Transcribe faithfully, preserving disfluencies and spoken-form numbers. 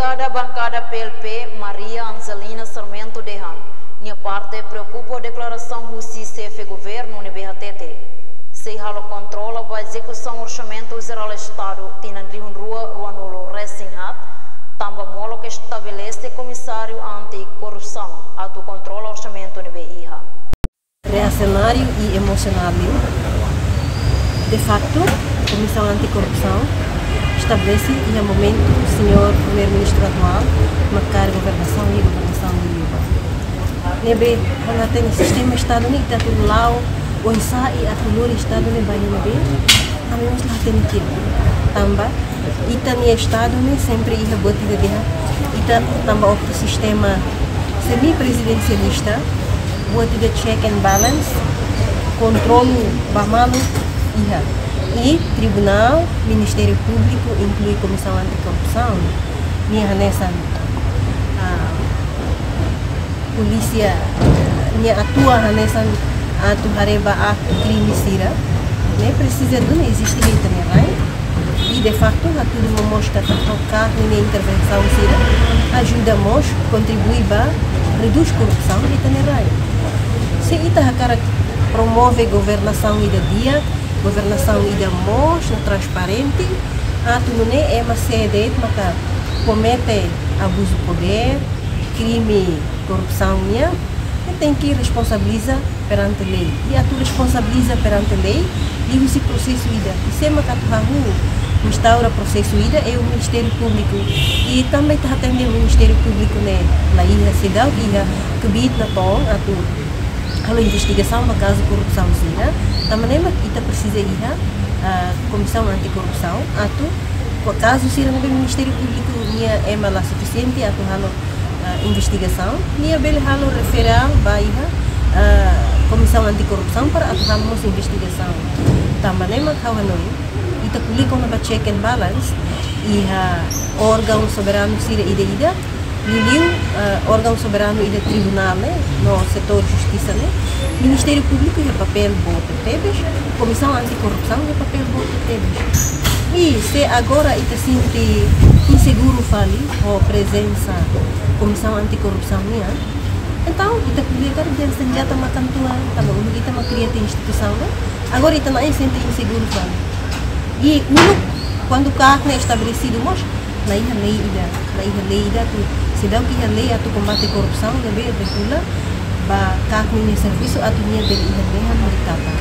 Bankada, bankada P L P, Maria Angelina Sarmento dehan, nia parte preokupa ho deklarasaun husi xefe governu ne'ebé hatete, sei halo kontrola ba ezekusaun Orsamentu Jerál Estadu tinan rihun rua ruanulu resin haat, tanba molok estabelese komisáriu anti-korrupsaun atu kontrola orsamentu ne'ebé iha. Reasionáriu i emosionál liu. De facto, Komisaun Anti-Korrupsaun estabelese iha momentu señór Primeiru-Ministru atuál mak kaer governasaun iha governasaun de Lula. Ne'ebé, kuandu hatene sistema Estadu ne'e ita atu la'o oinsá i atu lori Estadu ne'e ba iha ne'ebé, ami mós la hatene ki'ik. Tanba ita-nia Estadu ne'e sempre iha buat ida dehan, ita tanba hotu sistema semi-prezidensialista, buat ida check and balance, kontrolu ba malu iha. I tribunál, Ministériu Públiku, inklui Komisaun Anti-Korrupsaun, nia hanesan, ah, polísia, nia atua hanesan atu haree ba aktu krime sira, ne'e presiza duni eziste iha ita-nia rai. I de facto, hatudu mós katak kaak ninia intervensaun sira ajuda mós kontribui ba redús korrupsaun iha ita-nia rai. Se ita hakarak promove governasaun ida di'ak, governasaun ida moos no transparente, atu nune'e ema sé de'it maka komete abuzu podér, krime korrupsaun nian, ita tenke responsabiliza perante lei. I atu responsabiliza perante lei, liuhusi prosesu ida. I sé mak atu hahú instaura prosesu ida, é o Ministériu Públiku. I tanba ita hatene Ministériu Públiku ne'e la iha, seidauk iha kbiit natoon atu halo investigasaun ba kazu korrupsaun sira. Tanba ne'e mak ita presiza iha, ah, Komisaun Anti-Korrupsaun atu, ba kazu sira ne'ebé Ministériu Públiku nia ema la sufisiente atu halo, ah, investigasaun, nia bele halo referral ba iha, ah, Komisaun Anti-Korrupsaun para atu halo mós investigasaun. Tanba ne'e mak ha'u hanoin, ita ko'alia kona-ba check and balance iha órgaun soberanu sira ida-ida, liuliu, eh, órgaun soberanu iha tribunál, eh, no setór justisa ne'e, Ministériu Públiku iha papél boot tebes, Komisaun Anti-Korrupsaun iha papél boot tebes. I se agora ita sente inseguru fali ho prezensa Komisaun Anti-Korrupsaun nian, entaun ita ko'alia karik dehan senjata mak atu tuan, tanba uluk ita mak kria tiha instituisaun ne'e, agora ita na'in sente inseguru fali. I uluk, kuandu kaak ne'e estabelesidu mós, la iha lei ida, la iha lei ida atu, seidauk iha lei atu kombate korrupsaun ne'ebé regula ba kaak ninia servisu atu nia bele iha mehan hodi kapa.